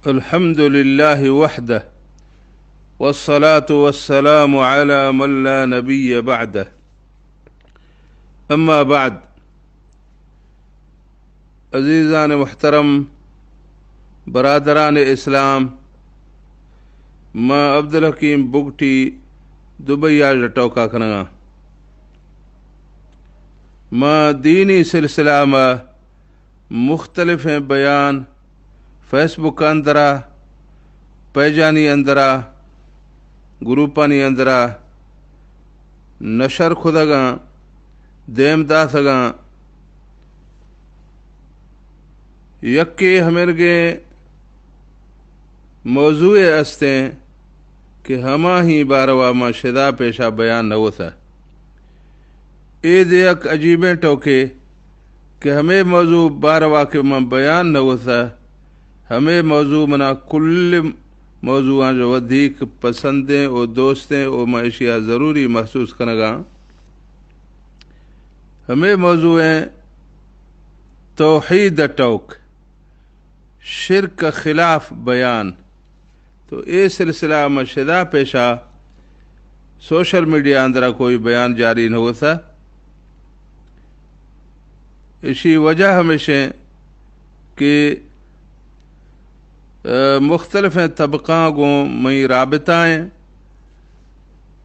الحمد لله وحده، والصلاة والسلام على من لا نبي بعده. أما بعد، عزیزان محترم، برادران اسلام، ما عبدالحکیم بگٹی دبئی آ ٹوکا کنگا. ما دینی سلسلہ ما مختلفیں بیان فیس بک اندرا، پیجانی اندرا، گروپانی اندرا نشر کھدگاں، دیم داتگاں. یکے ہمرگیں موضوع استیں کہ ہماہی باروا ما شدا پیشا بیان نہ وتہ. اے دیک عجیبیں ٹوکے کہ ہمے موضوع باروا کہ من بیان نہ وتہ، ہمے موضوع منا کل موضوعاں جو ودیک پسندیں و دوستیں و من اشیا ضروری محسوس کنگاں. ہمے موضوعیں توحید ٹوک، شرک خلاف بیان. تو اے سلسلہ ما شدا پیشا سوشل میڈیا اندرا کوئی بیان جاری نہ ہوتا. اشی وجہ ہمیشیں کہ، آ، مختلفیں طبقاں گوں مئی رابطہ ہیں،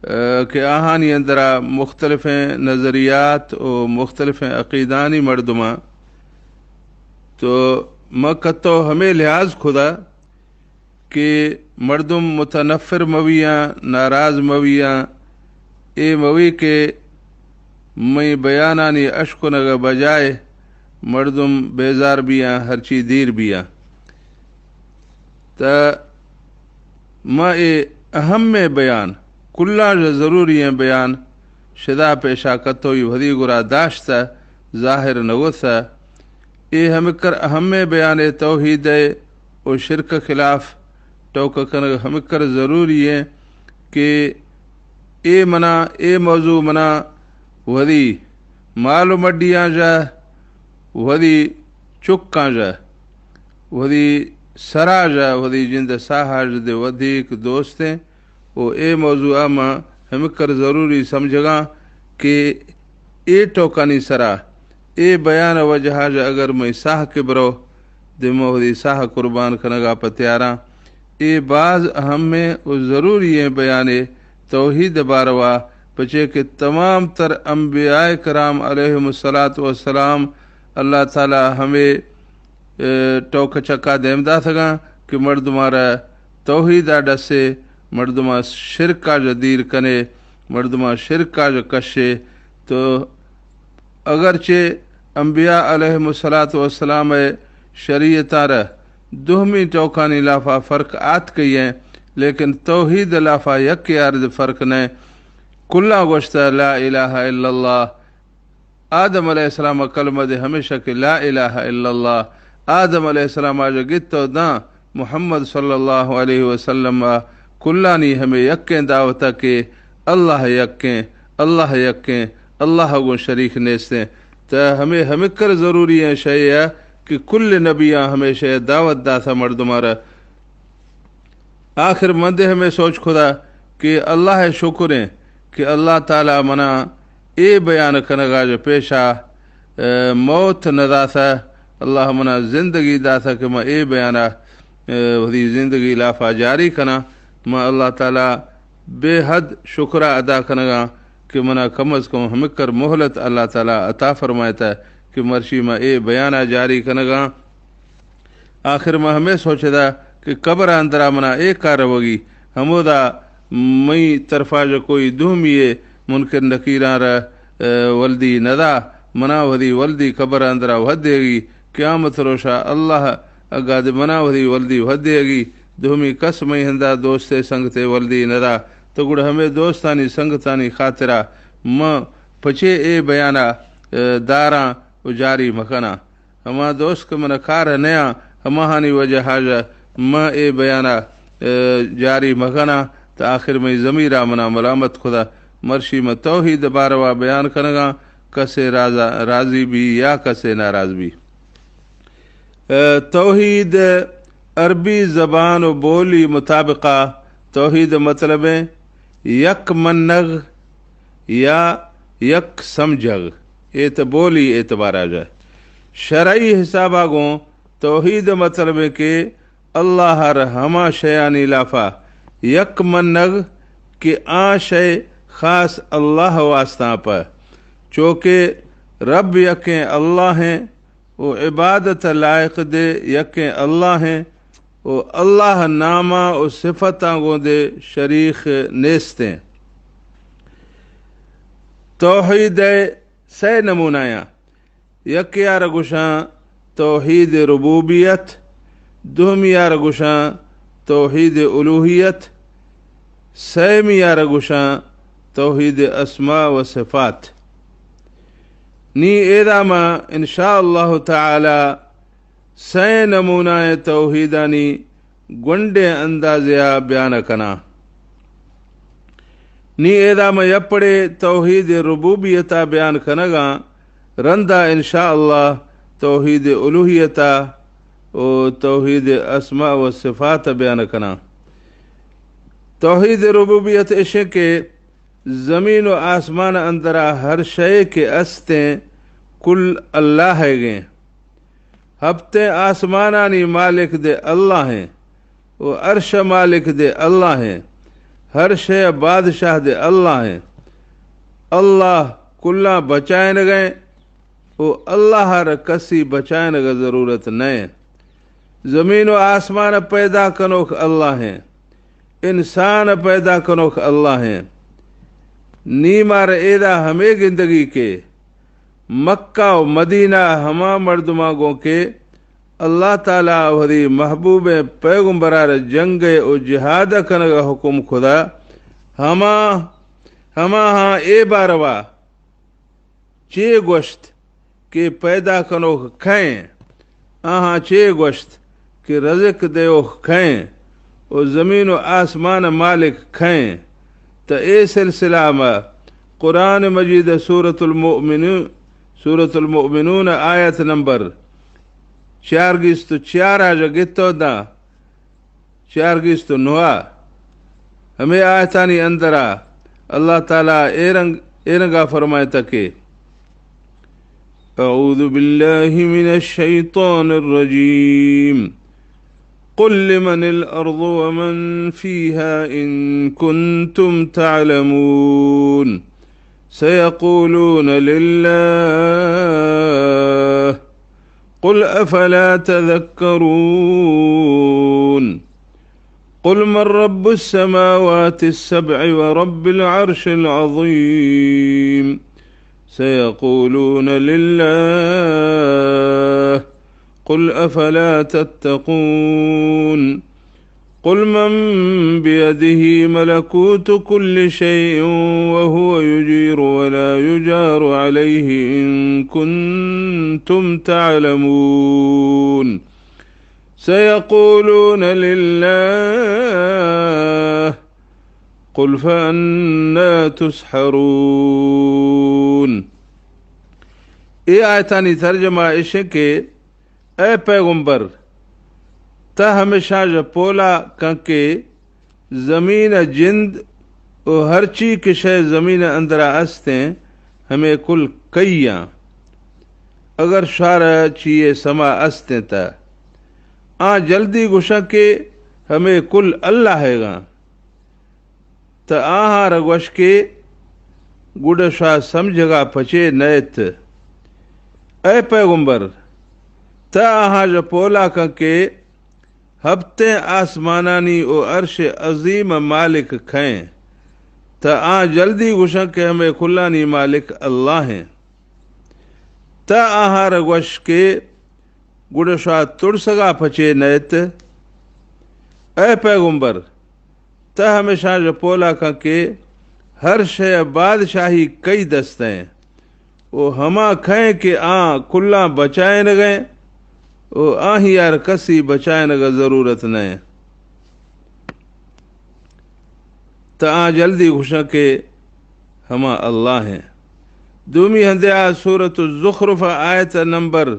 آ، کہ آہانی اندرا مختلفیں نظریات و مختلفیں عقیدانی مردماں. تو ما کتو ہمے لحاظ کھدا کہ مردم متنفر مویاں، ناراض مویاں، اے موی کہ مئی بیانانی اشکنگ بجائے مردم بیزار بیاں، ہرچی دیر بیاں. تا ما اے اہمیں بیان، کلاں ضروری ایں بیان، شدا پیشا کتوئی ودی گرا داشتہ، ظاہر نوتہ. اے ہمکر اہمیں بیان توحید و شرک خلاف ٹوک کنگ ہمکر ضروری ایں کہ اے منا، اے موضوع منا ودی مال و مڈیاں جا، ودی چکاں جا، ودی سرا جا، ودی جند ساہا جا دے ودیک دوستیں. و اے موضوع ما ہمکر ضروری سمجھگاں کہ اے ٹوکانی سرا، اے بیان وجہا جا اگر مئی ساہ کہ برو، دے ما ودی ساہ قربان کنگا پہ تیاراں. اے باز اہمیں و ضروری ایں بیانے توحید باروا، پچے کہ تمام تر انبیاء کرام علیہم الصلاۃ والسلام اللہ تعالی ہمے، اے، ٹوک چکا دیم داتگاں کہ مردمارا توحیدا ڈسے، مردما شرکا جا دیر کنے، مردما شرکا جا کشے. تو اگرچہ انبیاء علیہم الصلاۃ والسلام شریعتارا دوہمی ٹوکانی لافا فرق آتکئی ایں، لیکن توحید لافا یک عرض فرق نئے. کلاں گوشتہ لا الہ الا اللہ. آدم علیہ السلام کلمہ دے ہمیشہ کہ لا الہ الا اللہ. آدم علیہ السلام آجا گتو داں محمد صلی اللہ علیہ وسلم آ کلانی ہمے یکیں دعوت کہ اللہ یکیں، اللہ یکیں، اللہ گوں شریک نیستیں. تا ہمے ہمکر ضروری ایں شے کہ کل نبیاں ہمے شے دعوت داتا مردمارا. آخر من دے ہمے سوچ کھدا کہ اللہ شکر ایں کہ اللہ تعالی منا اے بیان کنگا جا پیشا، اے، موت نہ داتا، اللہ منا زندگی داتا کہ من اے بیانا، اے، وتی زندگی لافا جاری کناں. من اللہ تعالی بے حد شکرا ادا کنگاں کہ منا کم از کم ہمکر مہلت اللہ تعالی عطا فرمائتا کہ مرشی من اے بیانا جاری کنگاں. آخر ما ہمے سوچدا کہ قبر اندرا منا اے کار روگی، ہمودا مئی طرفا جا کوئی دومی منکر نکیراں را، اے، ولدی ندا، منا ودی ولدی قبر اندرا ودیگی، قیامت روشا اللہ اگا دے منا ودی ولدی ودیگی، دومی کس مئی ہندا دوستے سنگتے ولدی ندا. تو گڑا ہمے دوستانی سنگتانی خاطرا ما پچے اے بیانا، اے، داراں و جاری مکناں. ہما دوست کہ منا کار نیاں، ہماہانی وجہا جا من اے بیانا، اے، جاری مکناں، تا آخر مئی ضمیرا منا ملامت کھدا. مرشی من توحید باروا بیان کنگاں، کسے رازا-، راضی بی یا کسے ناراض بی. اے، توحید عربی زبان و بولی مطابقا توحید مطلب ایں یک منغ یا یک سمجھغ، اے تہ بولی اعتبارا جا۔ شرعی حسابا گوں توحید مطلب ایں کہ اللہ ءَ را ہما شیانی لافا یک منغ کہ آ شے خاص اللہ ءِ واسطہ پہ، چوکہ رب یکیں اللہ ایں و عبادت ءِ لائق دے یکیں اللہ ایں و اللہ ءِ ناماں و صفتاں گوں دے شریخ نیستیں۔ توحید ءِ سئے نمونہ یاں۔ یکے آ را گوشاں توحید ربوبیت، دومی آ را گوشاں توحید الوہیت، سیمی آ را گوشاں توحید اسماء و صفات۔ نی ایدا ما ان شاء اللہ تعالی سئے نمونہ توحیدانی گونڈیں اندازے ءَ بیان کناں۔ نی ایدا ما یپڑے توحید ربوبیت ءَ بیان کنگاں، رندا ان شاء اللہ توحید الوہیت ءَ و توحید اسماء و صفات ءَ بیان کناں۔ توحید ربوبیت ایش ایں کہ زمین و آسمان اندرا ہر شے کہ استیں کل اللہ ئیگیں۔ ہپتیں آسمانانی مالک دے اللہ ایں و عرش مالک دے اللہ ایں، ہر شے بادشاہ دے اللہ ایں۔ اللہ کلاں بچائینگیں و اللہ ءَ را کسی بچائینگ ءِ ضرورت نئیں۔ زمین و آسمان پیدا کنوک اللہ ایں، انسان پیدا کنوک اللہ ایں۔ نی مارا ایدا ہمے گندگی کہ مکہ و مدینہ ہما مردماں گوں کہ اللہ تعالی وثی محبوبیں پیغمبر ءَ را جنگ و جہاد کنگ ءِ حکم کھدا، ہما، ہماہاں اے باروا چے گوشت کہ پیدا کنوک کئیں؟ آہاں چے گوشت کہ رزق دیوک کئیں و زمین و آسمان مالک کئیں؟ تہ اے سلسلہ ما قرآن مجید سورۃ المؤمنون، سورۃ المؤمنون آیت نمبر چار گیست و چار آ جا گتو داں چار گیست و نوا۔ ہمے آیتانی اندرا اللہ تعالی اے رنگ، اے رنگا فرمائتا کہ أعوذ بالله من الشيطان الرجيم. قل لمن الأرض ومن فيها إن كنتم تعلمون. سيقولون لله. قل أفلا تذكرون. قل من رب السماوات السبع ورب العرش العظيم. سيقولون لله. قل أفلا تتقون. قل من بيده ملكوت كل شيء وهو يجير ولا يجار عليه إن كنتم تعلمون. سيقولون لله. قل فأنى تسحرون. اے آیتانی ترجمہ ایش ایں کہ اے پیغمبر، تہ ہمیشاں ژہ پولا کن کہ زمین ءِ جند و ہرچی کہ شے زمین ءِ اندرا استیں، ہمے کل کئی آں؟ اگر شارا چیے سما استیں تہ آں جلدی گوشاں کہ ہمے کل اللہ ئیگاں۔ تہ آہاں را گوش کہ گڈا شا سمجھگا پچے نئیت۔ اے پیغمبر، تہ آہاں ژہ پولا کن کہ ہپتیں آسمانانی و عرش عظیم مالک کھیں؟ تہ آں جلدی گوشاں کہ ہمے کلانی مالک اللہ ایں۔ تہ آہاں را گوش کہ گڈا شا ترسگا پچے نئیت۔ اے پیغمبر، تہ ہمیشاں ژہ پولا کن کہ ہر شے ءِ بادشاہی کئی دست ایں و ہما کھیں کہ آں کلاں بچائینگ ایں و آہی ءَ را کسی بچائینگ ءِ ضرورت نئیں۔ تہ آں جلدی گوشاں کہ ہما اللہ ایں۔ دومی ہندے آ سورۃ الزخرف آیت نمبر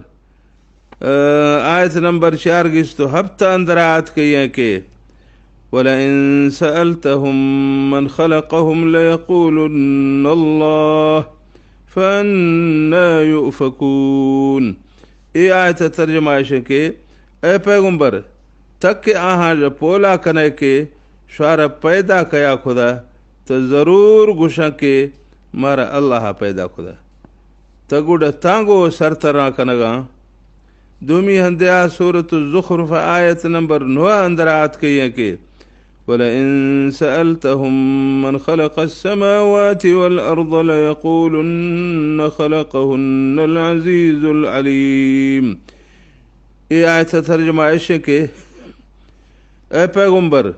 آیت نمبر چار گیست و ہپت اندر آتکئی ہیں کہ ولئن سألتهم من خلقهم ليقولن الله فأنا يؤفكون۔ اے آیت ترجمہ ایش کہ اے پیغمبر، تک کہ آہاں ژہ پولا کنئے کہ شوارا پیدا کیا کھدا، تو ضرور گوشاں کہ مارا اللہ پیدا کھدا۔ تو گڈا تانگو سرتراں کنگاں۔ دومی ہندیا سورۃ الزخرف آیت نمبر نو اندر آتکئی ہیں کہ ولئن سألتهم من خلق السماوات والأرض ليقولن خلقهن العزيز العليم۔ اے آیت ترجمہ ایش کہ اے پیغمبر،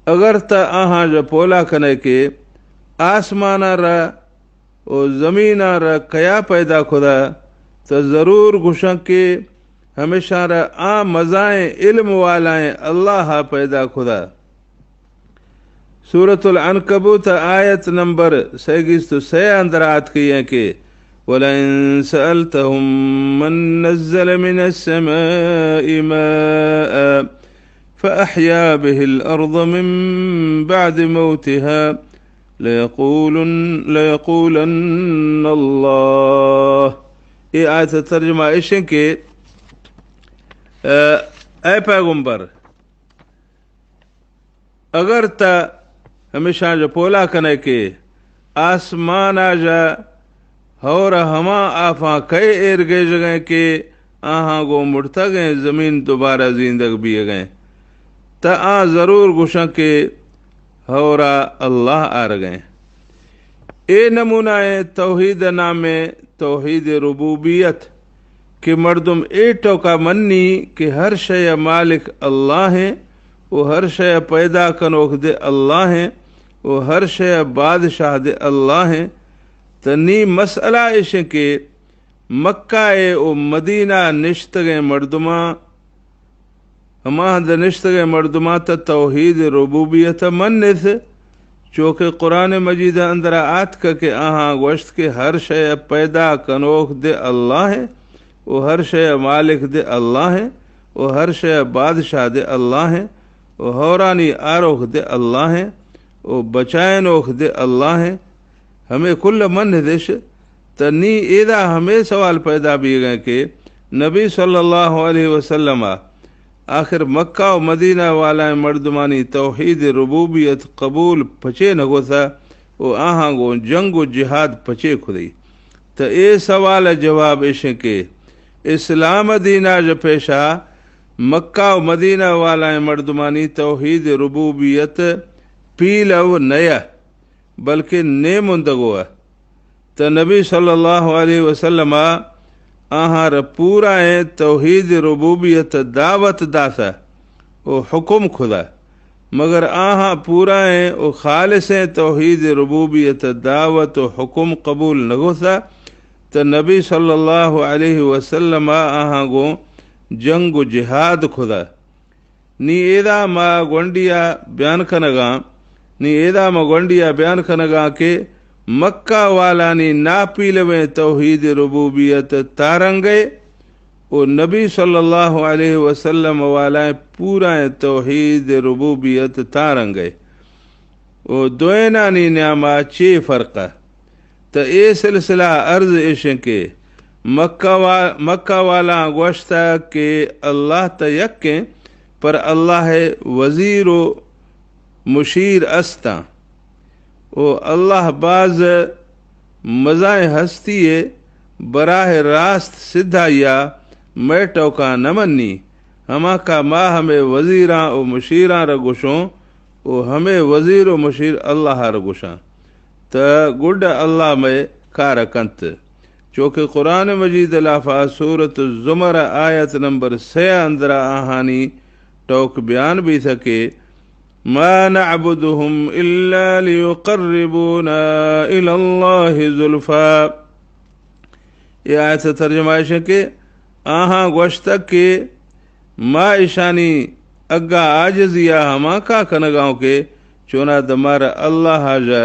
اگر تا آہاں ژہ پولا کنئے کہ آسماناں را و زمیناں را کیا پیدا کھدا، تو ضرور گوشاں کہ ہمیشاں را آ مزائیں علم والائیں اللہ پیدا کھدا۔ سورۃ العنکبوت آیت نمبر سیگیست و سے اندر آتکئی ہیں کہ ولئن سألتهم من نزل من السماء ماء فأحيا به الأرض من بعد موتها ليقولن، ليقولن الله۔ اے آیت ترجمہ ایش کہ، اے پیغمبر، اگر تا ہمیشاں ژہ پولا کنئے کہ آسمانا ژہ ہور ہما آفاں کئے ایر گیجگیں کہ آہاں گوں مڑتگیں زمین دوبارہ زیندگ بیگیں، تا آ ضرور گوشاں کہ ہورا اللہ آرگیں۔ اے نمونہ توحید نام توحید ربوبیت کہ مردم اے ٹوکا منی کہ ہر شے مالک اللہ ہیں و ہر شے پیدا کنوک دے اللہ ہیں و ہر شے بادشاہ دے اللہ ہیں۔ تو نی مسئلہ ایش کہ مکہ و مدینہ نشتگیں مردماں، ہما ہند نشتگیں مردماں تا توحید ربوبیت منث، چوکہ قرآن مجید اندر آتک کہ آہاں گوشت کہ ہر شے پیدا کنوک دے اللہ ہیں و ہر شے مالک دے اللہ ہیں و ہر شے بادشاہ دے اللہ ہیں و ہورانی آروک دے اللہ ہیں و بچائنوک دے اللہ ہیں۔ ہمے کل منث اش، تہ نی ایدا ہمے سوال پیدا بیگیں کہ نبی صلی اللہ علیہ وسلم آ آخر مکہ و مدینہ والائیں مردمانی توحید ربوبیت قبول پچے نگوثا و آہاں گوں جنگ و جہاد پچے کھدئی؟ تہ اے سوال جواب ایشیں کہ اسلام دینا ژہ پیشا مکہ و مدینہ والائیں مردمانی توحید ربوبیت پیلو نیا، بلکہ نیموندگو ء۔ تہ نبی صلی اللہ علیہ وسلم ء آہاں را پورائیں توحید ربوبیت دعوت داثہ و حکم کھدا، مگر آہاں پورائیں و خالصیں توحید ربوبیت دعوت و حکم قبول نگوثہ، تہ نبی صلی اللہ علیہ وسلم ء آہاں گوں جنگ و جہاد کھدا۔ نی ایدا ما گونڈیا بیان کنگاں، نی ایدا ما گونڈیا بیان کنگاں کہ مکہ والانی ناپیلویں توحید ربوبیت تارنگئے و نبی صلی اللہ علیہ وسلم والائیں پورائیں توحید ربوبیت تارنگئے و دوئینانی نیاما چے فرقہ؟ تہ اے سلسلہ عرض ایشیں کہ مکہ وا-، مکہ والاں گوشتہ کہ اللہ تہ یکیں، پر اللہ وزیر و مشیر استاں و اللہ باز مزائیں ہستی ء براہ راست سدھائیا مئے ٹوکاں نہ منی، ہما کہ ما ہمے وزیراں و مشیراں را گوشوں و ہمے وزیر و مشیر اللہ ء را گوشاں۔ تہ گڈ اللہ مئے کار کنت۔ چوکہ قرآن مجید لافا سورۃ الزمر آیت نمبر سے اندرا آہانی ٹوک بیان بیثہ کہ ما نعبدهم الا ليقربونا الى الله زلفا۔ اے آیت ترجمہ ایش کہ آہاں گوشتگ کہ ما ایشانی اگا عاجزیا ہما کا کنگاؤں کہ چونا دمار اللہ ژہ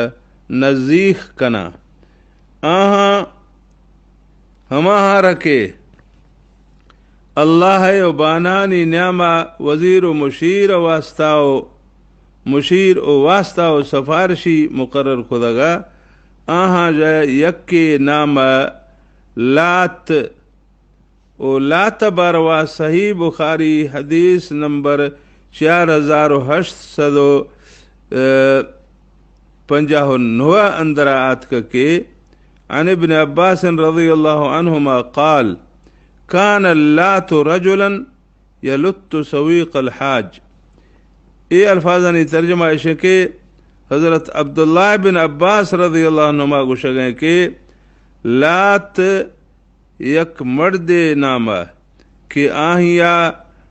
نزیخ کنا۔ آہاں ہماہاں را کہ اللہ ء و بانہانی نیاما وزیر و مشیر ء واسطہ و مشیر و واسطہ و سفارشی مقرر کتگ ء آہاں ژہ یکے نام ء لات و لات ء باروا صحیح بخاری حدیث نمبر چار ہزار و ہشت سد و پنجاہ و نو اندرا آتک کہ عن ابن عباس رضی اللہ عنہما قال، كان اللات رجلا يلت سويق الحاج۔ اے الفاظانی ترجمہ ایش کہ حضرت عبداللہ بن عباس رضی اللہ عنہما گوشگیں کہ لات یک مردے نامہ کہ آہیا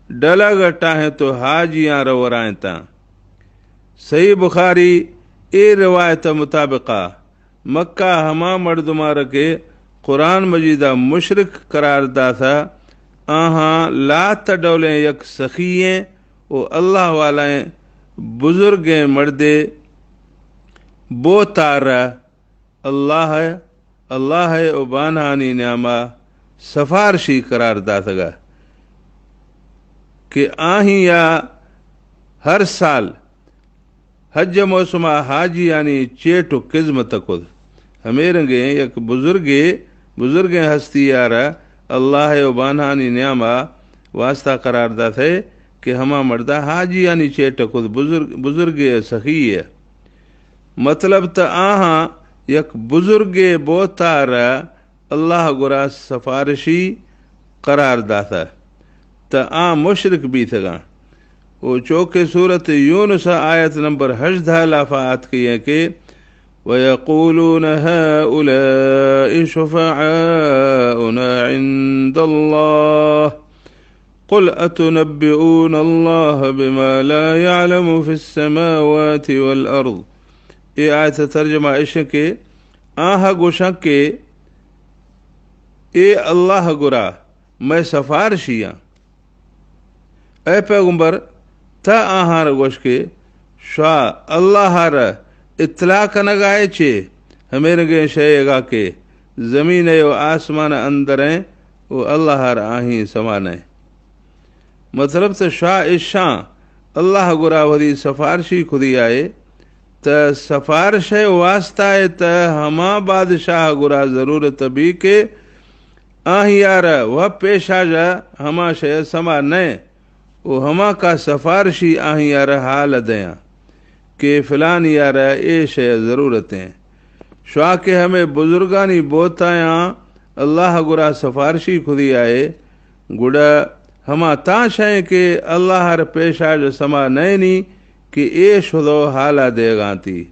ڈلگ ٹاہیں تو حاجیاں رورائیں تاں۔ صحیح بخاری اے روایت مطابقہ مکہ ہما مردمارا کہ قرآن مجیدا مشرک قرار داتا، آہاں لات ڈولیں یک سخییں و اللہ والائیں بزرگیں مردے بوتارا اللہ، اللہ ء و بانہانی نیاما سفارشی قرار داتگا کہ آہیا ہر سال حج موسما حاجیانی چیٹ و خذمت کت۔ ہمے رنگیں یک بزرگے، بزرگیں ہستی یارا اللہ ء و بانہانی نیاما واسطہ قرار داتے کہ ہما مردا حاجیانی چیٹ کت، بزرگ، بزرگے سخی ہے۔ مطلب تہ آہاں یک بزرگے بوتارا اللہ گورا سفارشی قرار داتہ تہ آ مشرک بیتگاں۔ و چوکہ سورت یونس آیت نمبر ہژدہ لافا آتکییں کہ وَيَقُولُونَ هَٰؤُلَاءِ شُفَعَاؤُنَا عِندَ اللَّهِ قل اتنبئون اللہ بما لا يعلم في السماوات والارض۔ اے آیت ترجمہ ایش کہ آہاں گوشاں کہ اے اللہ گرا مئے سفارشیاں۔ اے پیغمبر، تا آہاں گوش کہ شوا اللہ را اطلاع کنگائے چے ہمے رنگیں شے گا کہ زمین و آسمان اندریں و اللہ را آہیں سمانیں۔ مطلب تہ شاہ اشاں اللہ گرا وتی سفارشی کدی آئے، تہ سفارش واسطہ ء تہ ہما بادشاہ گرا ضرورت بی کہ آہیارا و پیشا جا ہما شے سما نئے و ہما کا سفارشی آہیارا حال دیاں کہ فلانیارا اے شے ضرورتیں۔ شوا کہ ہمے بزرگانی بوتایاں اللہ گرا سفارشی کدی آئے، گڑا ہما تاں شئیں کہ اللہ ء پیشاج سما نئینی کہ اے شدو حالا دیگانتی۔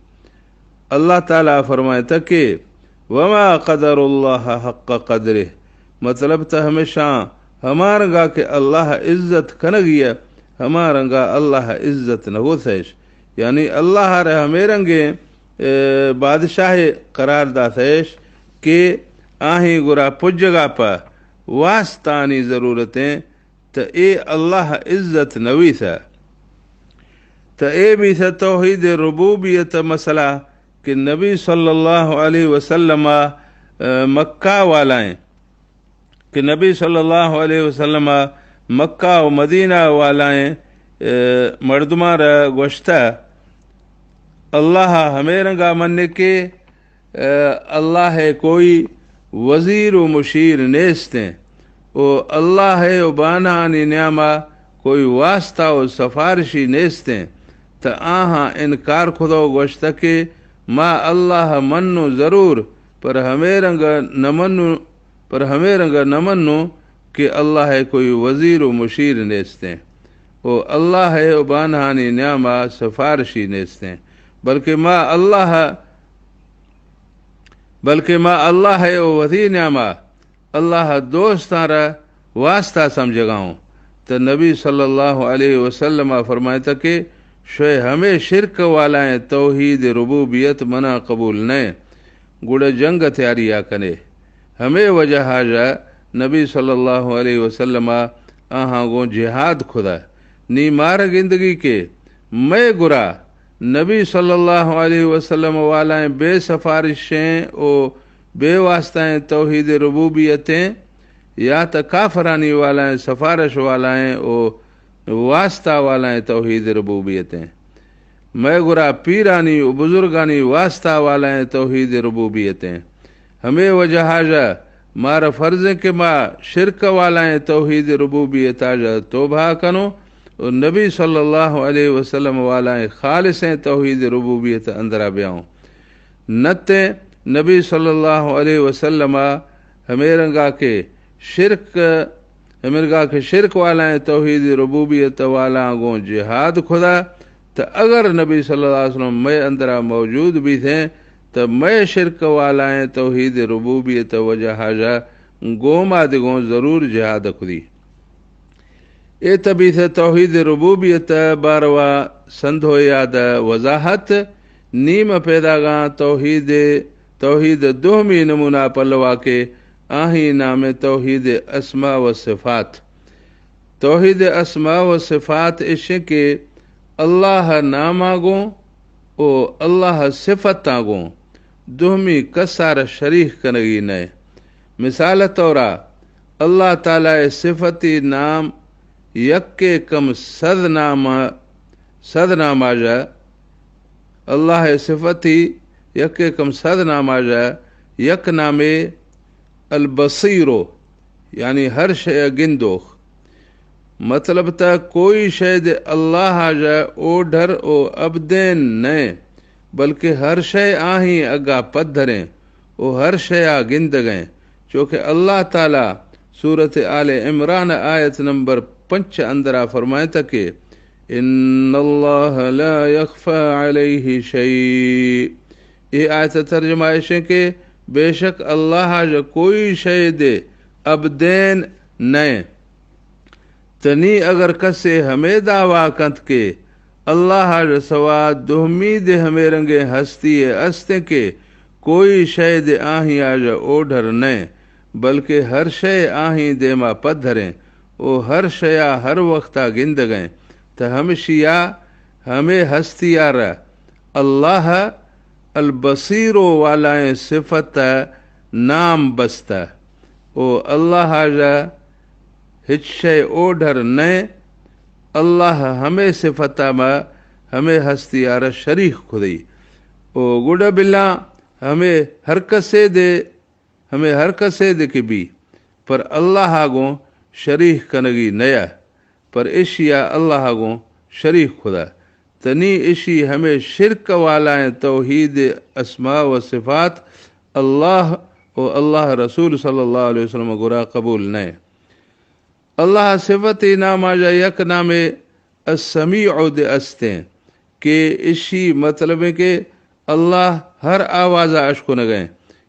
اللہ تعالی فرمائتا کہ وما قدر اللہ حق قدره، مطلب تہ ہمیشاں ہما رنگا کہ اللہ عزت کنگی ہے، ہما رنگا اللہ عزت نہ گوتش۔ یعنی اللہ ء ہمے رنگیں، اے، بادشاہ قرار داتش کہ آہیں گرا پجگا پہ واسطانی ضرورتیں، تہ اے اللہ عزت نویسہ۔ تہ اے بیسہ توحید ربوبیت مسئلہ کہ نبی صلی اللہ علیہ وسلم، اے، مکہ والائیں کہ نبی صلی اللہ علیہ وسلم ء مکہ و مدینہ والائیں، اے، مردماں را گوشتہ، اللہ ء ہمے رنگا منکے، اے، اللہ ء کوئی وزیر و مشیر نیستیں و اللہ ء و بانہانی نیاما کوئی واسطہ و سفارشی نیستیں۔ تہ آہاں انکار کتو گوشتہ کہ ما اللہ ء منوں ضرور، پر ہمے رنگ نہ منوں پر ہمے رنگ ء نہ منوں کہ اللہ ء کوئی وزیر و مشیر نیستیں و اللہ ء و بانہانی نیاما سفارشی نیستیں، بلکہ ما اللہ ء، بلکہ ما اللہ ء و وتی نیاما اللہ ء دوستاں را واسطہ سمجھگا اوں۔ تہ نبی صلی اللہ علیہ وسلم ء فرمائتا کہ شوئے ہمے شرک والائیں توحید ربوبیت منا قبول نئے۔ گڑا جنگ ء تیاری ء کنے۔ ہمے وجہ ء ژہ نبی صلی اللہ علیہ وسلم ء آہاں گوں جہاد کھدا۔ نی مارا گندگی کہ مئے گرا نبی صلی اللہ علیہ وسلم والائیں بے سفارشیں و بے واسطائیں توحید ربوبیتیں یا تہ کافرانی والائیں، سفارش والائیں او واسطہ والائیں توحید ربوبیتیں۔ مئے گرا پیرانی و بزرگانی واسطہ والائیں توحید ربوبیتیں۔ ہمے وجہا ژہ مارا فرضیں کہ ما شرک والائیں توحید ربوبیتا ژہ توبہ کنوں و نبی صلی اللہ علیہ وسلم والائیں خالصیں توحید ربوبیت اندرا بیاؤں۔ نتیں نبی صلی اللہ علیہ وسلم ہمے رنگا کہ شرک ہمرگا کہ شرک والائیں توحید ربوبیت والاں گوں جہاد کھدا، تہ اگر نبی صلی اللہ علیہ وسلم مئے اندرا موجود بیتیں، تہ مئے شرک والائیں توحید ربوبیت وجہا ژہ گوما دگوں ضرور جہاد کھدی۔ اے تہ بیتہ توحید ربوبیت باروا سندھو یاد وضاحت۔ نیم پیداگاں توحید، توحید دوہمی نمونہ پلوا کہ آہی نام توحید اسماء و صفات۔ توحید اسماء و صفات اشیں کہ اللہ ناماں گوں و اللہ صفتاں گوں دوہمی کسار شریک کنگی نئے۔ مثال طورا اللہ تعالی صفتی نام یکے کم صد نام، صد نام آجا۔ اللہ صفتی یکے کم صد نام آجا، یک نامے البصیرو، یعنی ہر شے گندوخ۔ مطلب تہ کوئی شے دے اللہ آجا اوڈھر او ابدین نئے، بلکہ ہر شے آہی اگا پدھریں او ہر شے آ گندگیں۔ چوکہ اللہ تعالی سورت آل عمران آیت نمبر پنچ اندرا فرمائتا کہ ان اللہ لا یخفی علیہ شیء۔ اے آیت ترجمہ ایشیں کہ بے شک اللہ آجا کوئی شے دے ابدین نئے۔ تہ نی اگر کسے ہمے دعویٰ کنت کہ اللہ آجا سوا دوہمی دے ہمے رنگیں ہستی استیں کہ کوئی شے دے آہی آجا اوڈھر نئے، بلکہ ہر شے آہی دیما پدھریں او ہر شیا ہر وقتا گندگیں، تہ ہمشیا ہمے ہستیا را اللہ البصیرو والائیں صفت نام بستہ او اللہ آجا ہچ شے اوڈھر نئے۔ اللہ ہمے صفتا ما ہمے ہستی آرا شریک کھدئی۔ او گڈا بلاں ہمے ہر کسے دے، ہمے ہر کسے دے کہ بی، پر اللہ آ گوں شریک کنگی نیا، پر اشیا اللہ آ گوں شریک کھدا۔ تہ نی اشی ہمے شرک والائیں توحید اسماء و صفات اللہ و اللہ رسول صلی اللہ علیہ وسلم گرا قبول نئے۔ اللہ صفتی نام آجا یک نامے السمیع دے استیں کہ اشی مطلب ہے کہ اللہ ہر آوازا اشکنگیں،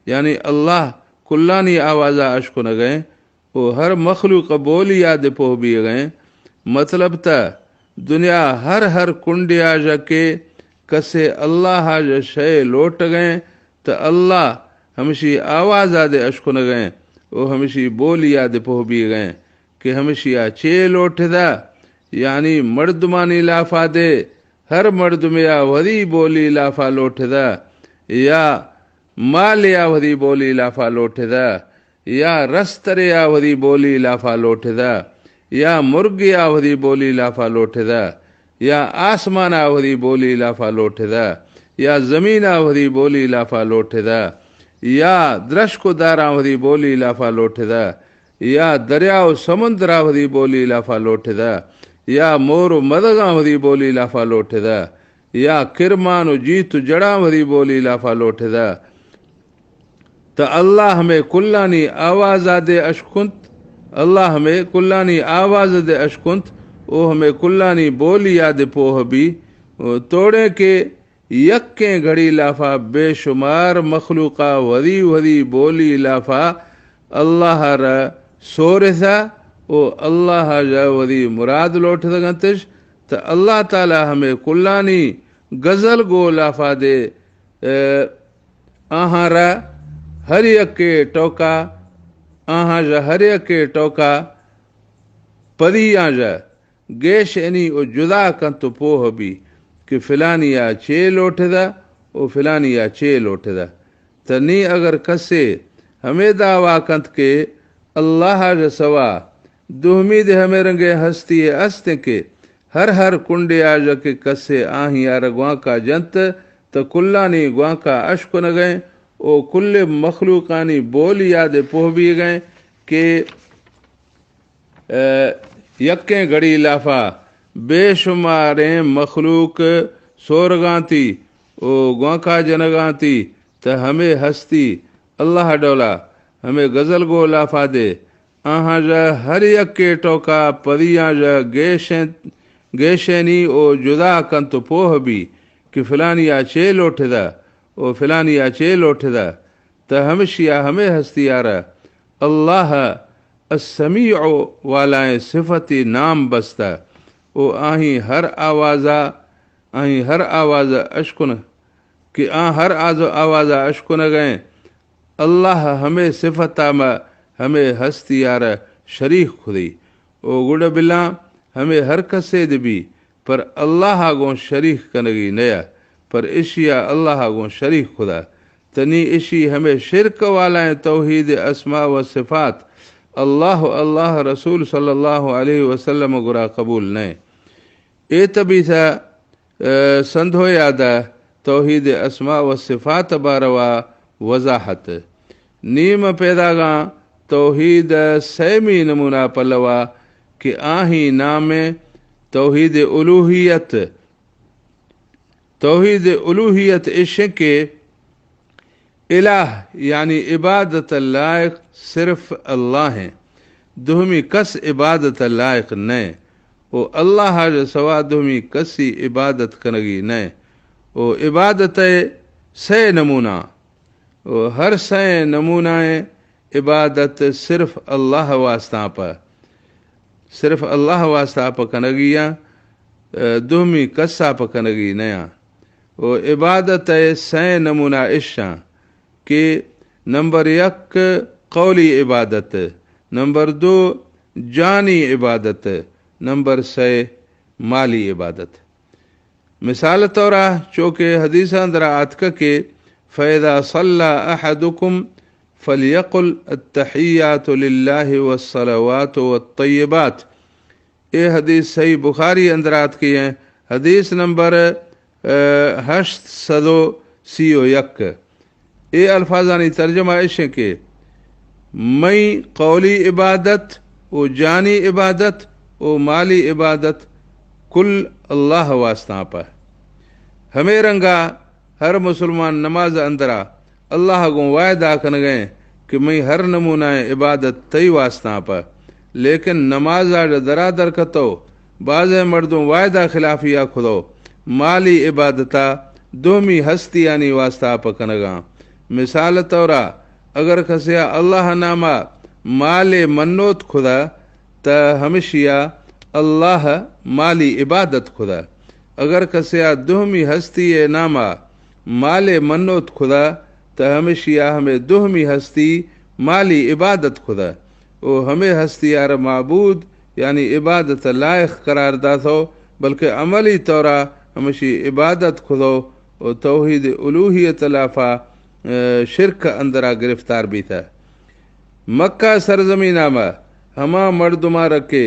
یعنی اللہ کلانی آوازا اشکنگیں او ہر مخلوق بولی آ دے پوہ بیگیں۔ مطلب تہ دنیا ہر ہر کنڈیا ژہ کہ کسے اللہ آ ژہ شے لوٹگیں، تہ اللہ ہمشی آوازا دے اشکنگیں او ہمشی بولی آ دے پوہ بیگیں کہ ہمشیا چے لوٹدہ، یعنی مردمانی لافا دے ہر مردمیا وثی بولی لافا لوٹدہ، یا مالیا وثی بولی لافا لوٹدہ، یا رستریا وثی بولی لافا لوٹدہ، یا مرگیا وثی بولی لافا لوٹدہ، یا آسمانا وثی بولی لافا لوٹدہ، یا زمینا وثی بولی لافا لوٹدہ، یا درشک و داراں وثی بولی لافا لوٹدہ، یا دریا و سمندرا وثی بولی لافا لوٹدہ، یا مور و مدغاں وثی بولی لافا لوٹدہ، یا کرمان و جیت و جڑاں وثی بولی لافا لوٹدہ۔ تہ اللہ ہمے کلانی آوازا دے اشکنت، اللہ ہمے کلانی آواز دے اشکنت، او ہمے کلانی بولی آ دے پوہ بی، او توڑیں کہ یکیں گھڑی لافا بے شمار مخلوقا وثی وثی بولی لافا اللہ را سورثا او اللہ ژہ وثی مراد لوٹدگنتش، تہ اللہ تعالی ہمے کلانی غزل گو لافا دے، اے، آہاں را ہر یکے ٹوکا، آہاں ژہ ہر یکے ٹوکا پدیاں ژہ گیش انی و جدا کنت و پوہ بی کہ فلانیا چے لوٹدہ و فلانیا چے لوٹدہ۔ تہ نی اگر کسے ہمے دعویٰ کنت کہ اللہ ءَ ژ سوا دومی دے ہمے رنگیں ہستی یے است انت کہ ہر ہر کنڈے ءَ ژ کہ کسے آہی ءَ را گوانکا جنت، تہ کلانی گوانکا اش کنگ ءَ انت او کل مخلوقانی بولی ءَ دے پوہ بیگ ءَ انت کہ، ءَ، یکیں گھڑی لافا بے شماریں مخلوق سورگانتی او گوانکا جنگانتی، تہ ہمے ہستی اللہ ڈولا ہمے غزل گو لافا دے آہاں ژ ہر یکے ٹوکا پدیاں ژ گیشیں، گیشینی او جدا کنت و پوہ بی کہ فلانیا چے لوٹھدا او فلانیا چے لوٹھدا۔ تہ ہمشیا ہمے ہستیارا اللہ السمیع والائیں صفتی نام بستہ او آہی ہر آوازا، آہی ہر آوازا اشکن کہ آ ہر آز-، آوازا اشکنگیں اللہ ہمے صفتا ما ہمے ہستیارا شریک کھدی۔ او گڑا بلاں ہمے ہر کسے دے بی، پر اللہ ءَ گوں شریک کنگی نیا، پر اشیا اللہ ءَ گوں شریک کھدا۔ تنی اشی ہمے شرک والائیں توحید اسماء و صفات اللہ، اللہ رسول صلی اللہ علیہ وسلم گرا قبول نئے۔ اے تبیثہ، ءَ، سندھو یادہ توحید اسماء و صفات باروا وضاحت۔ نیم پیداگاں توحید سیمی نمونہ پلوا کہ آہی نام توحید الوہیت۔ توحید الوہیت اشیں کہ الہ یعنی عبادت لائق صرف اللہ ہیں، دوہمی کس عبادت لائق نئے، او اللہ ءَ سوا دوہمی کسی عبادت کنگی نئے۔ او عبادت سئے نمونہ، او ہر سئے نمونہ عبادت صرف اللہ واسطہ پہ، صرف اللہ واسطہ پہ کنگی آں، دوہمی کسا پہ کنگی نیاں۔ و عبادت ء سئے نمونہ اشاں کہ نمبر یک قولی عبادت، نمبر دو جانی عبادت، نمبر سئے مالی عبادت۔ مثال طورا چوکہ حدیثاں درا آتکہ کہ فَإِذَا صَلَّى أَحَدُكُمْ فَلْيَقُلْ التَّحِيَّاتُ لِلَّهِ وَالصَّلَوَاتُ وَالطَّيِّبَاتُ۔ اے حدیث صحیح بخاری اندر آتکی ہیں، حدیث نمبر، ء، ہشت سد و سی و یک۔ اے الفاظانی ترجمہ اش ہیں کہ مئی قولی عبادت و جانی عبادت و مالی عبادت کل اللہ واسطہ پہ۔ ہمے رنگا ہر مسلمان نماز اندرا اللہ گوں وعدہ کنگیں کہ مئی ہر نمونہ عبادت تئی واسطہ پہ، لیکن نماز آ درا در کتو، بازیں مردم وعدہ خلافی آ کھدو، مالی عبادتا دومی ہستیانی واسطہ پہ کنگاں۔ مثال طورا اگر کسیا اللہ ناما مال منوت کھدا، تہ ہمشیا اللہ مالی عبادت کھدا۔ اگر کسیا دومی ہستی ناما مال منوت کھدا، تہ ہمشیا ہمے دومی ہستی مالی عبادت کھدا۔ او ہمے ہستی آر معبود یعنی عبادت لائق قرار داتو، بلکہ عملی طورا ہمشی عبادت کھدو او توحید الوہیت لافا، ء، شرک اندرا گرفتار بیتا۔ مکہ سرزمین آ مہ ہما مردماں را کہ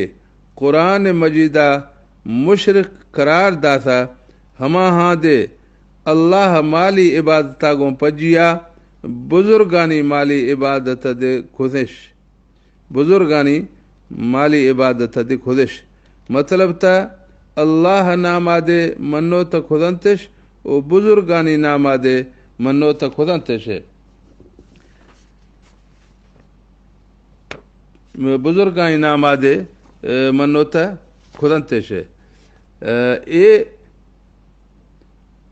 قرآن مجید ء مشرک قرار داتہ، ہماہاں دے اللہ مالی عبادت ء گوں پجیا بزرگانی مالی عبادت ء دے کھدش۔ بزرگانی مالی عبادت ء دے کھدش۔ مطلب تہ اللہ نام ء دے منوت کھدنتش و بزرگانی نام ء دے منوت کھدنتش۔ بزرگانی نام ء دے، ء، منوت کھدنتش۔ ء، اے،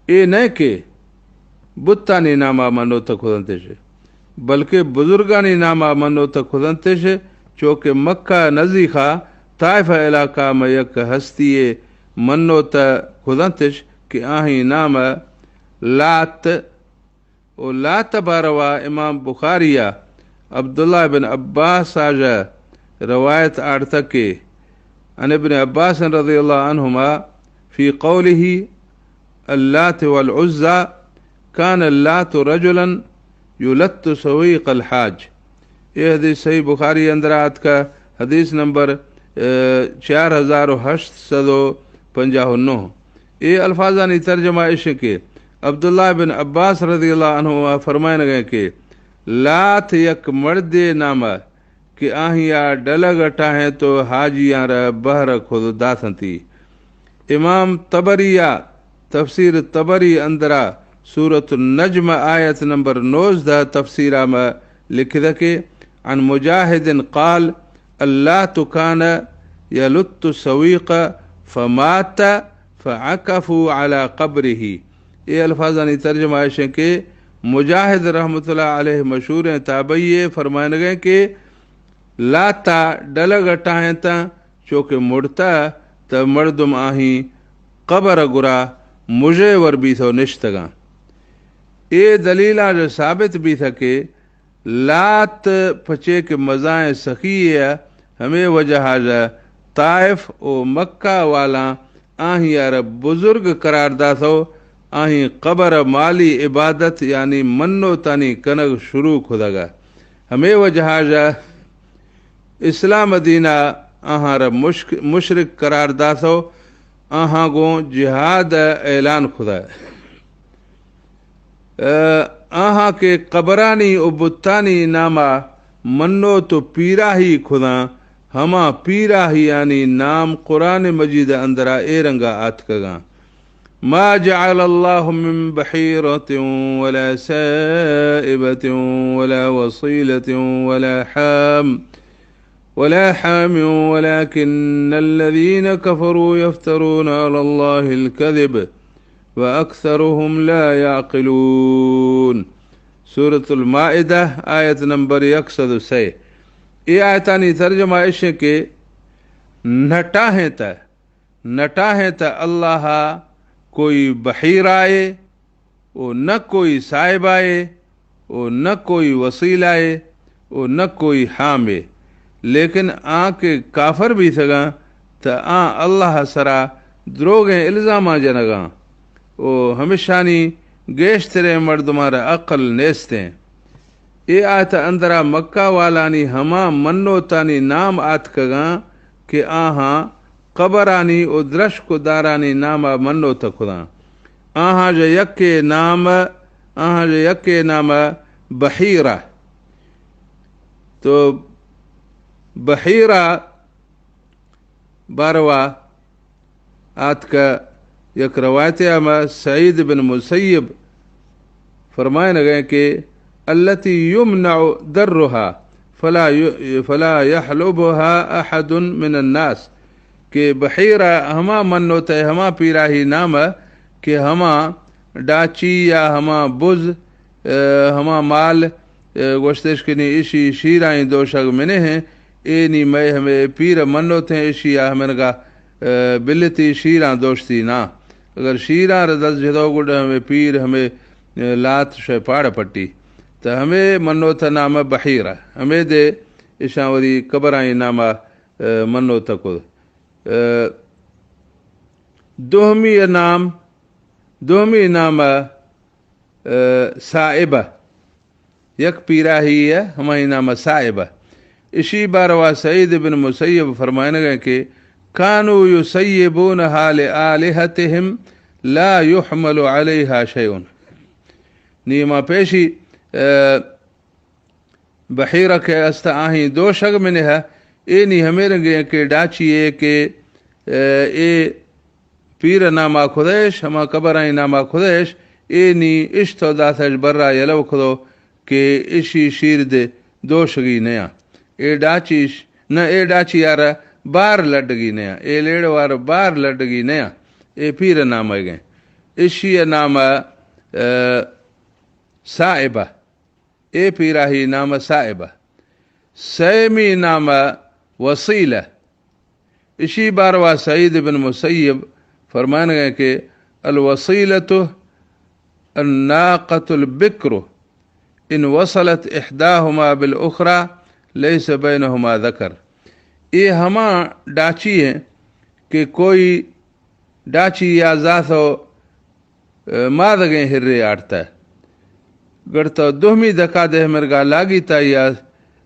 اے نہ کہ بتانی نام ء منوت کھدنتش، بلکہ بزرگانی نام ء منوت کھدنتش، چوکہ مکہ نزیخا طائف علاقہ میں یک ہستی منوت کھدنتش کہ آہی نام لات و لات باروا امام بخاری ء عبداللہ بن عباس آژ روایت آڑتہ کہ عن ابن عباس رضی اللہ عنہما فی قوله اللات والعزى، كان اللات رجلا يلت سويق الحاج۔ اے حدیث صحیح بخاری اندر آتکا، حدیث نمبر، اے، چار ہزار و ہشت سد و پنجاہ و نو۔ اے الفاظانی ترجمہ ایش کہ عبداللہ بن عباس رضی اللہ عنہما فرمائنگے کہ لات یک مردے نامہ کہ آہیا ڈلگ اٹاہیں تو حاجیاں را بہر خود داتنتی۔ امام طبری ء تفسیر طبری اندرا سورۃ النجم آیت نمبر نوزدہ تفسیرا ما لکھدہ کہ عن مجاہد قال، اللات کان یلت سویق فمات فعکفوا علی قبرہ۔ اے الفاظانی ترجمہ ایشیں کہ مجاہد رحمت اللہ علیہ مشہوریں تابعی فرمائنگے کہ لاتا ڈلگ اٹاہیں تاں چوکہ مڑتا تہ مردم آہیں قبر گرا مژے ور بیثو نشتگاں۔ اے دلیلاں ژہ ثابت بیثہ کہ لات پچے کہ مزائیں سخی ء، ہمے وجہ ژہ طائف و مکہ والاں آہیارا بزرگ قرار داتو، آہیں قبر مالی عبادت یعنی منوتانی کنگ شروع کھدگا۔ ہمے وجہا ژہ اسلام دینا آہارا مشک-، مشرک قرار داتو، آہاں گوں جہاد اعلان کھدا۔ ء آہاں کہ قبرانی و بتانی ناما منوت و پیراہی کھداں، ہما پیراہیانی نام قرآن مجید اندرا اے رنگا آتکگاں۔ ما جعل الله من بحيرة ولا سائبة ولا وصيلة ولا حام ولا حام ولكن الذين كفروا يفترون على الله الكذب وأكثرهم لا يعقلون۔ سورة المائدة، آیت نمبر یک سد و سے۔ اے آیتانی ترجمہ ایشیں کہ نہ ٹاہیں تہ، نہ ٹاہیں تہ اللہ کوئی بحیرہ اے، و نہ کوئی صاحبہ اے، و نہ کوئی وسیلہ اے، و نہ کوئی حام اے۔ لیکن آں کہ کافر بیثگاں، تہ آں اللہ سرا دروگیں الزاماں جنگاں، و ہمشانی گیشتریں مردماں را عقل نیستیں۔ اے آیت اندرا مکہ والانی ہما منوتانی نام آتکگاں کہ آہاں قبرانی و درشک و دارانی ناما منوت کھداں۔ آہاں ژہ یکے نام، آہاں ژہ یکے نام بحیرہ۔ تو بحیرہ باروا آتکہ یک روایتے ہما سعید بن مسیب فرمائنگے کہ التي يمنع درها فلا ي-، فلا يحلبها أحد من الناس، کہ بحیرہ ہما منوت ء ہما پیراہی نام ء کہ ہما ڈاچی یا ہما بز، ء، ہما مال، ء، گوشتش کہ نی اشی شیرائیں دوشگ منہ ہیں، اے نی مئے ہمے پیر منوت ہیں، اشی آ ہمنگا، ء، بلتی شیراں دوشتی نا۔ اگر شیراں را دست جتو گڈ ہمے پیر ہمے، ء، لات شے پاڑ پٹی۔ تہ ہمے منوت نام بحیرہ۔ ہمے دے اشاں وری قبرائیں نام ء، ء، منوت کد۔ ء، دوہمی نام، دوہمی نام، ء، سائبہ۔ یک پیراہی ء ہمائی نام سائبہ۔ اشی باروا سعید بن مسیب فرمائنگے کہ كانوا يسيبونها لآلهتهم لا يحمل عليها شيء۔ نی ما پیشی، ء، بحیرہ کہ است آہیں دوشگ منہ، اے نی ہمے رنگیں کہ ڈاچی اے کہ، ء، اے پیر ناما کھدیش، ہما قبرائیں ناما کھدیش، اے نی اشتو داتش برا یلو کھدو کہ اشی شیر دے دوشگی نیا۔ اے ڈاچیش، نہ اے ڈاچی آرا بار لڈگی نیا۔ اے لیڑ وار بار لڈگی نیا۔ اے پیر نامہ گئے۔ اشی نامہ، ء، سائبہ۔ اے پیراہی نام سائبہ۔ سیمی نام وسیلہ۔ اشی باروا سعید بن مسیب فرمانگے کہ الوسیلۃ الناقۃ البکر ان وصلت احداہما بالاخری لیس بینہما ذکر۔ اے ہما ڈاچی ہیں کہ کوئی ڈاچی یا زاتو، ء، مادگیں ہرے آڑتہ۔ گڑتو دوہمی دکا دے ہمرگا لاگی تا یا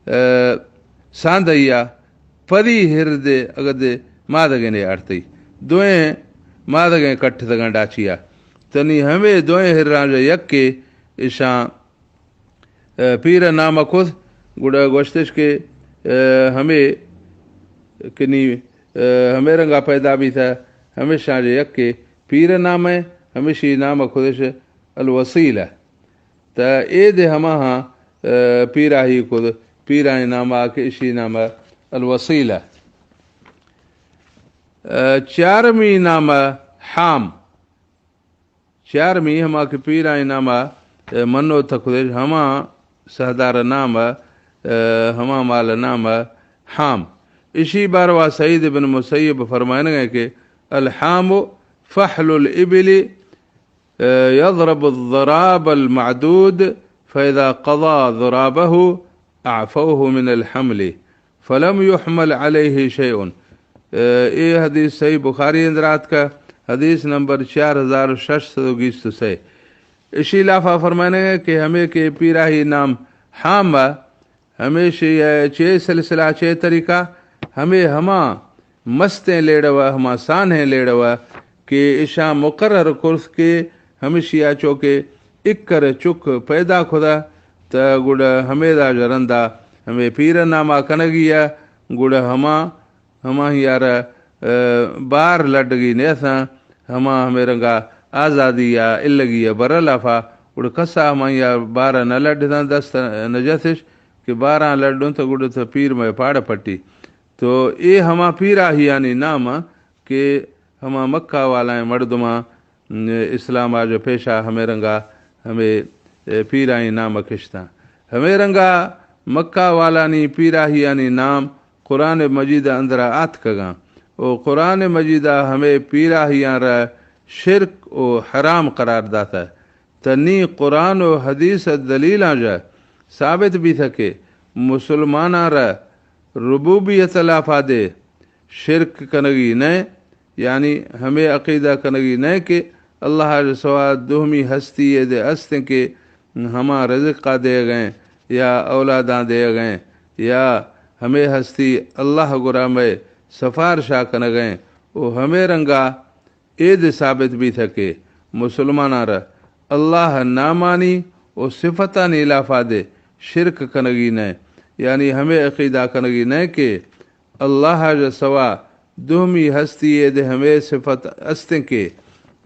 ساندئی ءَ پدی ہر دے اگدے مادگینے آڑتئی۔ دوئیں مادگیں کٹتگاں ڈاچی ءَ۔ تنی ہمے دوئیں ہراں ژہ یکے اشاں، اے، پیر ءِ نام ءَ کت، گڑا گوشتش کہ، اے، ہمے کنی، اے، ہمے رنگا پیدا بیتہ، ہمیشاں ژہ یکے پیر ءِ نام ءَ، ہمیشی نام ءَ کتش الوسیلہ۔ تہ اے دے ہماہاں، اے، پیراہی کت، پیرانی نام ءَ کہ اشی نام ءَ الوسیلہ۔ اے، چارمی نام ءَ حام۔ چارمی ہما کہ پیرانی نام ءَ، اے، منوت کتش، ہما سہدار نام ءَ، اے، ہما مال نام ءَ حام۔ اشی باروا سعید بن مسیب فرمائنگ ءَ کہ الحام فحل الابل، يضرب الضراب المعدود، فإذا قضى ضرابه أعفوه من الحمل، فلم يحمل عليه شيء۔ اے حدیث صحیح بخاری اندر آتکہ، حدیث نمبر چار ہزار شش سد و گیست و سے۔ اشی لافا فرمائنگ ءَ کہ ہمے کہ پیراہی نام حام ءَ، ہمیشی ءَ چے سلسلہ، چے طریقہ، ہمے ہما مستیں لیڑہ ءَ، ہما سانہیں لیڑہ ءَ کہ اشاں مقرر کرت کہ ہمیشی ءَ چو کہ اکر چک پیدا کتہ، تہ گڑا ہمیدا ژہ رندا ہمے پیر ءِ نام ءَ کنگی ءَ، گڑا ہما ہماہی ءَ را، اے، بار لڈگی نیساں، ہما ہمے رنگا آزادی ءَ الگی ءَ بر لافا، گڑا کسا ہماہی ءَ بار ءَ نہ لڈتاں، دست ءَ نہ جتش کہ باراں لڈوں تہ گڑا تہ پیر مئے پاڑ ءَ پٹی۔ تو اے ہما پیراہیانی نام آں کہ ہما مکہ والائیں مردماں اسلام ءَ ژہ پیشا ہمے رنگا ہمے، اے، پیرانی نام ءَ کشتاں۔ ہمے رنگا مکہ والانی پیراہیانی نام قرآن مجید ءِ اندرا آتکگاں۔ او قرآن مجید ءَ ہمے پیراہیاں را شرک و حرام قرار داتہ۔ تہ نی قرآن و حدیث ءِ دلیلاں ژہ ثابت بیتہ کہ مسلماناں را ربوبیت ءِ لافا دے شرک کنگی نئے، یعنی ہمے عقیدہ کنگی نئے کہ اللہ ءَ ژہ سوا دومی ہستی یے دے استیں کہ ہما رزق ءَ دیگ ءَ یا اولاداں دیگ ءَ یا ہمے ہستی اللہ ءِ گورا مئے سفارش ءَ کنگ ءَ۔ او ہمے رنگا اے دے ثابت بیتہ کہ مسلماناں را اللہ ءِ نامانی و صفتانی لافا دے شرک کنگی نئے، یعنی ہمے عقیدہ کنگی نئے کہ اللہ ءَ ژہ سوا دومی ہستی یے دے ہمے صفت استیں کہ،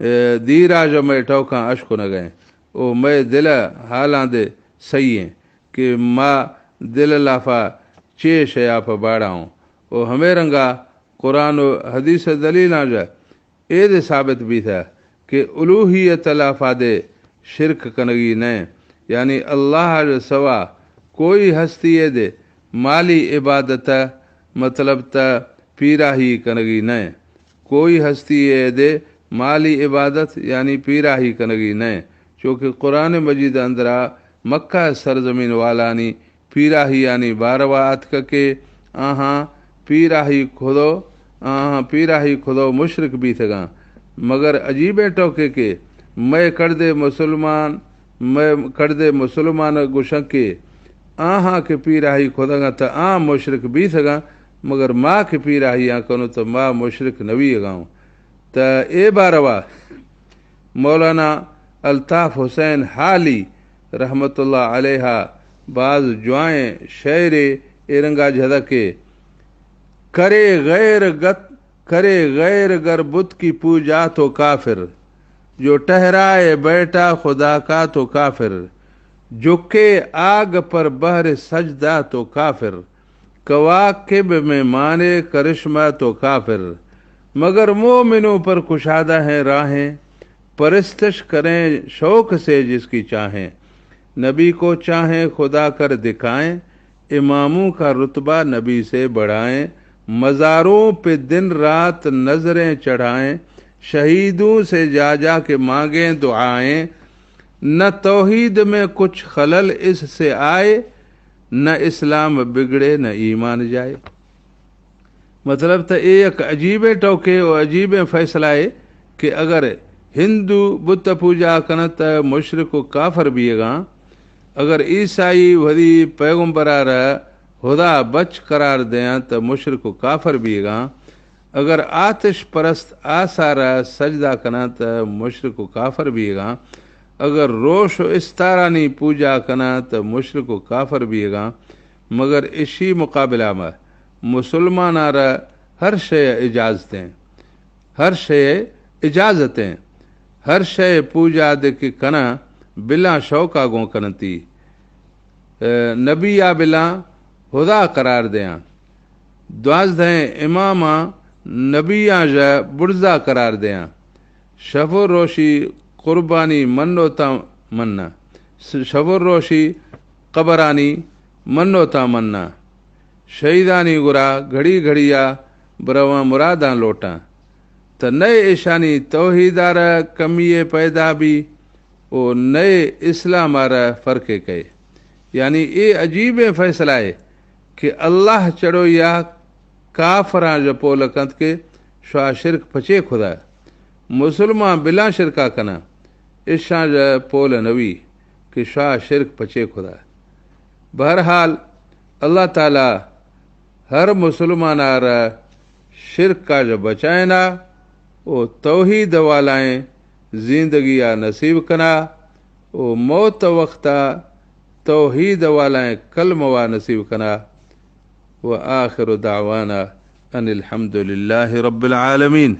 اے، دیر ءَ ژہ مئے ٹوکاں اش کنگ ءَ او مئے دل ءِ حالاں دے سہی ایں کہ ما دل ءِ لافا چے شے ءَ پہ باڑا اوں۔ او ہمے رنگا قرآن و حدیث ءِ دلیلاں ژہ اے دے ثابت بیتہ کہ الوہیت ءِ لافا دے شرک کنگی نئے، یعنی اللہ ءَ ژہ سوا کوئی ہستی یے دے مالی عبادت ءَ مطلب تہ پیراہی کنگی نئے۔ کوئی ہستی یے دے مالی عبادت یعنی پیراہی کنگی نئے، چونکہ قرآن مجید ءِ اندرا مکہ سرزمین والانی پیراہیانی باروا آتکہ کہ آہاں پیراہی کھدو، آہاں پیراہی کھدو مشرک بیتگاں۔ مگر عجیبیں ٹوکے کہ مئے کڑدے مسلمان، مئے کڑدے مسلمان گوشاں کہ آہاں کہ پیراہی کھدگاں تہ آ مشرک بیتگاں، مگر ما کہ پیراہیاں کنوں تہ ما مشرک نہ بیگاں۔ تہ اے باروا مولانا الطاف حسین حالی رحمت اللہ علیہ باز جوائیں شعرے اے رنگا جھدہ کہ کرے غیر گت، کرے غیر گر بت کی پوجا تو کافر، جو ٹھہرائے بیٹا خدا کا تو کافر، جھکے آگ پر بہر سجدہ تو کافر، کواکب میں مانے کرشمہ تو کافر، مگر مومنوں پر کشادہ ہیں راہیں، پرستش کریں شوق سے جس کی چاہیں، نبی کو چاہیں خدا کر دکھائیں، اماموں کا رتبہ نبی سے بڑھائیں، مزاروں پہ دن رات نذریں چڑھائیں، شہیدوں سے جا جا کے مانگیں دعائیں، نہ توحید میں کچھ خلل اس سے آئے، نہ اسلام بگڑے نہ ایمان جائے۔ مطلب تہ اے یک عجیبیں ٹوکے و عجیبیں فیصلہ اے کہ اگر ہندو بت پوجا کنت تہ مشرک و کافر بیگاں، اگر عیسائی وثی پیغمبرا را ہدا بچ قرار دیاں تہ مشرک و کافر بیگاں۔ اگر آتش پرست آسارا سجدہ کناں تہ مشرک و کافر بیگاں۔ اگر روش و استارانی پوجا کناں تہ مشرک و کافر بیگاں۔ مگر اشی مقابلہ ما مسلماناں را ہر شے اجازتیں۔ ہر شے اجازتیں۔ ہر شے پوجا دے کہ کناں، بلاں شوقا گوں کننتی۔ اے، نبیا بلاں ہدا قرار دیاں۔ دوازدہیں اماماں نبیاں ژہ بڑزا قرار دیاں۔ شف و روشی قربانی منو تاں مناں۔ س-، شف و روشی قبرانی منو تاں مناں۔ شہیدانی گورا گھڑی گھڑیا برواں مراداں لوٹاں۔ تہ نئے ایشانی توحیدا را کمی پیدا بی و نئے اسلاما را فرقے کئے۔ یعنی اے عجیبیں فیصلہ اے کہ اللہ چڑویا کافراں ژہ پول کنت کہ شوا شرک پچے خدا۔ مسلمان بلاں شرکا کناں، اشاں ژہ پول نوی کہ شوا شرک پچے خدا۔ بہرحال، اللہ تعالی ہر مسلمانا را شرکا ژہ بچائینا و توحید والائیں زندگیا نصیب کنا و موت وقتا توحید والائیں کلموا نصیب کنا۔ و آخر دعوانا ان الحمد للہ رب العالمین۔